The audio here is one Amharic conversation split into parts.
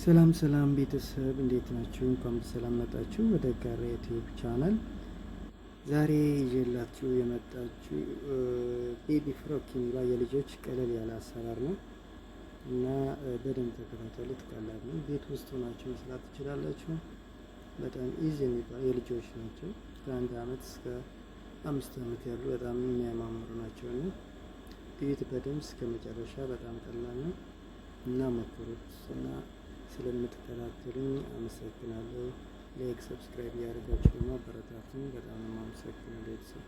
ሰላም ሰላም ቤተሰብ እንዴት ናችሁ? እንኳን በሰላም መጣችሁ ወደ ጋራ ዩቲዩብ ቻናል። ዛሬ ይዤላችሁ የመጣችሁ baby frock የሚባል የልጆች ቀለል ያለ አሰራር ነው እና በደንብ ተከታተሉት። ቀላል ነው። ቤት ውስጥ ሆናችሁ መስራት ትችላላችሁ። በጣም easy የሚባል የልጆች ናቸው። ከ1 አመት እስከ 5 አመት ያሉ በጣም የሚያማምሩ ናቸው እና እዩት በደንብ እስከ መጨረሻ። በጣም ቀላል ነው እና ሞክሩት እና ስለምትከታተሉኝ አመሰግናለሁ። Like፣ subscribe እያደረጋችሁ ደግሞ አበረታቱኝ። በጣም ነው የማመሰግነው ቤተሰብ።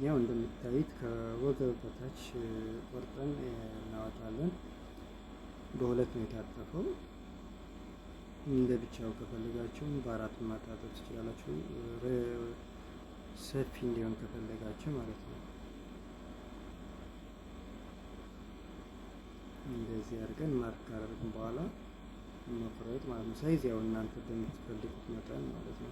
ያው እንደምታዩት ከወገብ በታች ቆርጠን እናወጣለን። በሁለት ነው የታጠፈው። እንደ ብቻው ከፈለጋችሁም በአራት ማጣጠፍ ትችላላችሁ። ሰፊ እንዲሆን ከፈለጋችሁ ማለት ነው። እንደዚህ አድርገን mark ካደረግን በኋላ መቁረጥ ማለት ነው። Size ያው እናንተ በምትፈልጉት መጠን ማለት ነው።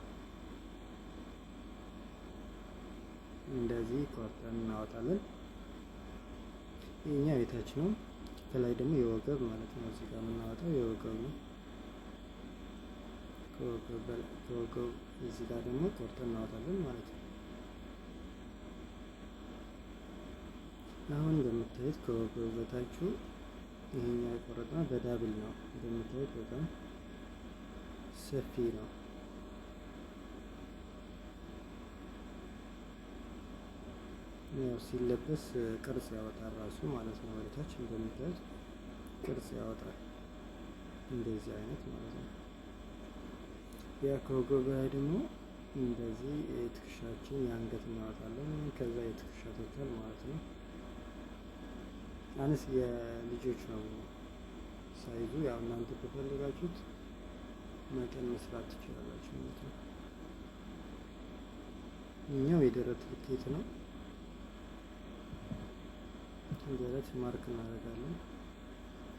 እንደዚህ ቆርጠን እናወጣለን። ይሄኛው የታች ነው። ከላይ ደግሞ የወገብ ማለት ነው። እዚህ ጋር የምናወጣው የወገብ ነው። ከወገብ እዚህ ጋር ደግሞ ቆርጠን እናወጣለን ማለት ነው። አሁን እንደምታዩት ከወገብ በታችሁ ይሄኛው የቆረጥነው በ double ነው። እንደምታዩት በጣም ሰፊ ነው። ያው ሲለበስ ቅርጽ ያወጣል ራሱ ማለት ነው። ወደታች እንደምታዩት ቅርጽ ያወጣል እንደዚህ አይነት ማለት ነው። ያ ከወገብ በላይ ደግሞ እንደዚህ የትከሻችን የአንገት እናወጣለን። ከዛ የትከሻ total ማለት ነው። አነስ የልጆች ነው size ኡ። ያው እናንተ ከፈለጋችሁት መጠን መስራት ትችላላችሁ ማለት ነው። ይኛው የደረት ልኬት ነው። ደረት mark እናደርጋለን።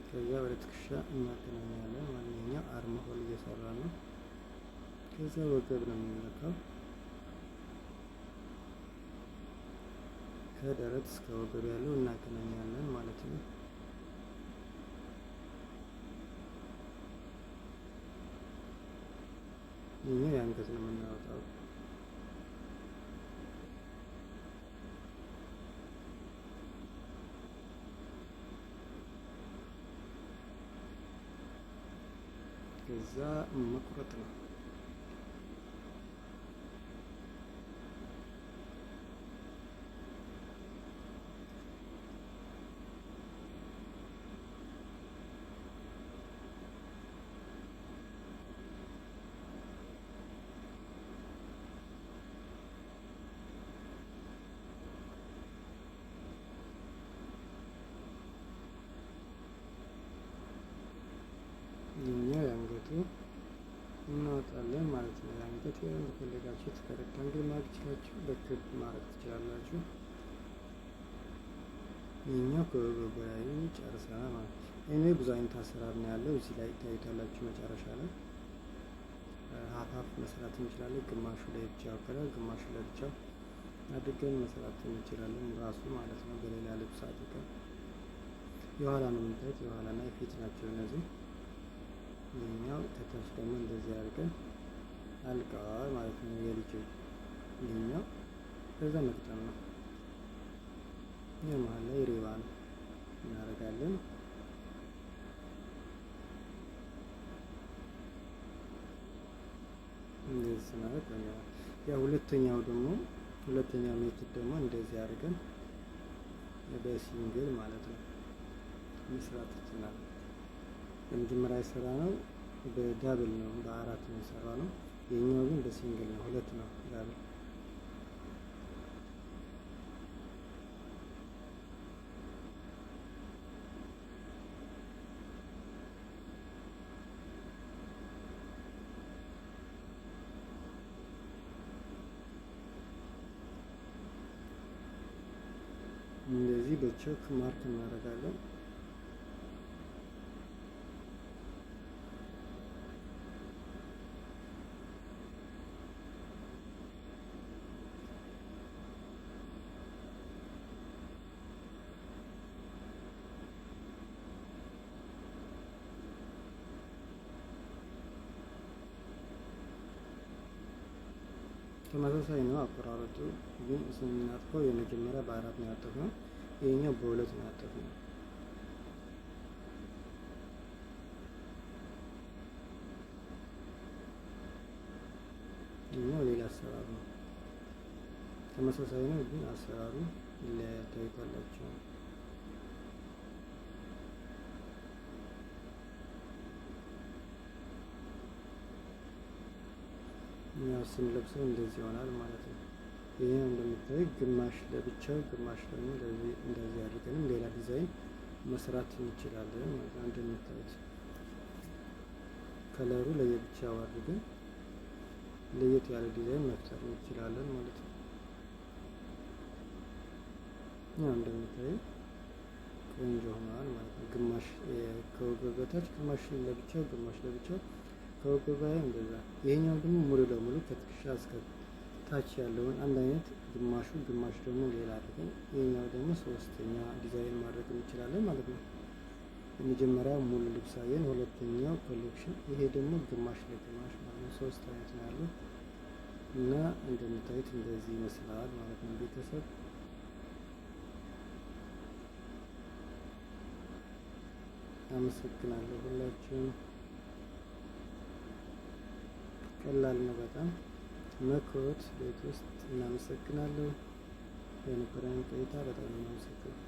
ከዛ ወደ ትከሻ እናገናኛለን። ማንኛው armhole እየሰራ ነው። ከዛ ወገብ ነው የሚመካው። ከደረት እስከ ወገብ ያለው እናገናኛለን ማለት ነው። ይሄኛው የአንገት ነው የምናወጣው። ከዛ መቁረጥ ነው። ይህኛው የአንገቱ እናወጣለን ማለት ነው። የአንገት የፈለጋችሁት በ rectangle ማድረግ ትችላችሁ፣ በክብ ማድረግ ትችላላችሁ። ይህኛው ከወገብ በላይ ጨርሰናል ማለት ነው። Anyway ብዙ አይነት አሰራር ነው ያለው። እዚህ ላይ ታዩታላችሁ። መጨረሻ ላይ half half መስራት እንችላለን። ግማሹ ለብቻው color፣ ግማሹ ለብቻው አድርገን መስራት እንችላለን ራሱ ማለት ነው። በሌላ ልብስ አድርገን የኋላ ነው የምታዩት። የኋላና የፊት ናቸው እነዚህ። ይህኛው ከታች ደግሞ እንደዚህ አድርገን አልቀዋል ማለት ነው። የልጅ ይህኛው ከዛ መግጠም ነው። የመሀል ላይ ሪባን እናደርጋለን። እንደዚህ ማለት ነው። ያ ሁለተኛው ደግሞ ሁለተኛው method ደግሞ እንደዚህ አድርገን በ single ማለት ነው መስራት ይችላል። የመጀመሪያ የሰራ ነው በ double ነው፣ በአራት ነው የሰራ ነው። የኛው ግን በ single ነው፣ ሁለት ነው double። በቾክ mark እናደርጋለን። ተመሳሳይ ነው አቆራረጡ፣ ግን ስናጥፈው የመጀመሪያ በአራት ነው ያጠፍነው፣ ይሄኛው በሁለት ነው ያጠፍነው። ይሄኛው ሌላ አሰራር ነው። ተመሳሳይ ነው፣ ግን አሰራሩ ይለያያል። ታዩታላችሁ። ያው ስንለብሰው እንደዚህ ይሆናል ማለት ነው። ይሄ እንደምታዩ ግማሽ ለብቻው ግማሽ ደግሞ እንደዚህ አድርገንም ሌላ ዲዛይን መስራት እንችላለን ማለት ነው። እንደምታዩት color ኡ ለየብቻው አድርገን ለየት ያለ ዲዛይን መፍጠር እንችላለን ማለት ነው። ያው እንደምታዩ ቆንጆ ሆኗል ማለት ነው። ግማሽ ከወገብ በታች ግማሽ ለብቻው ግማሽ ለብቻው ከወገብ በላይ እንደዛ። ይሄኛው ደግሞ ሙሉ ለሙሉ ከትከሻ እስከ ታች ያለውን አንድ አይነት ግማሹ ግማሽ ደግሞ ሌላ አድርገን ይሄኛው ደግሞ ሶስተኛ ዲዛይን ማድረግ እንችላለን ማለት ነው። የመጀመሪያው ሙሉ ልብስ አየን፣ ሁለተኛው collection፣ ይሄ ደግሞ ግማሽ ለግማሽ ማለት ነው። ሶስት አይነት ነው ያለው እና እንደምታዩት እንደዚህ ይመስላል ማለት ነው ቤተሰብ። አመሰግናለሁ ሁላችሁም። ቀላል ነው በጣም መክሮት ቤት ውስጥ። እናመሰግናለሁ ለነበረን ቆይታ በጣም እናመሰግናለን።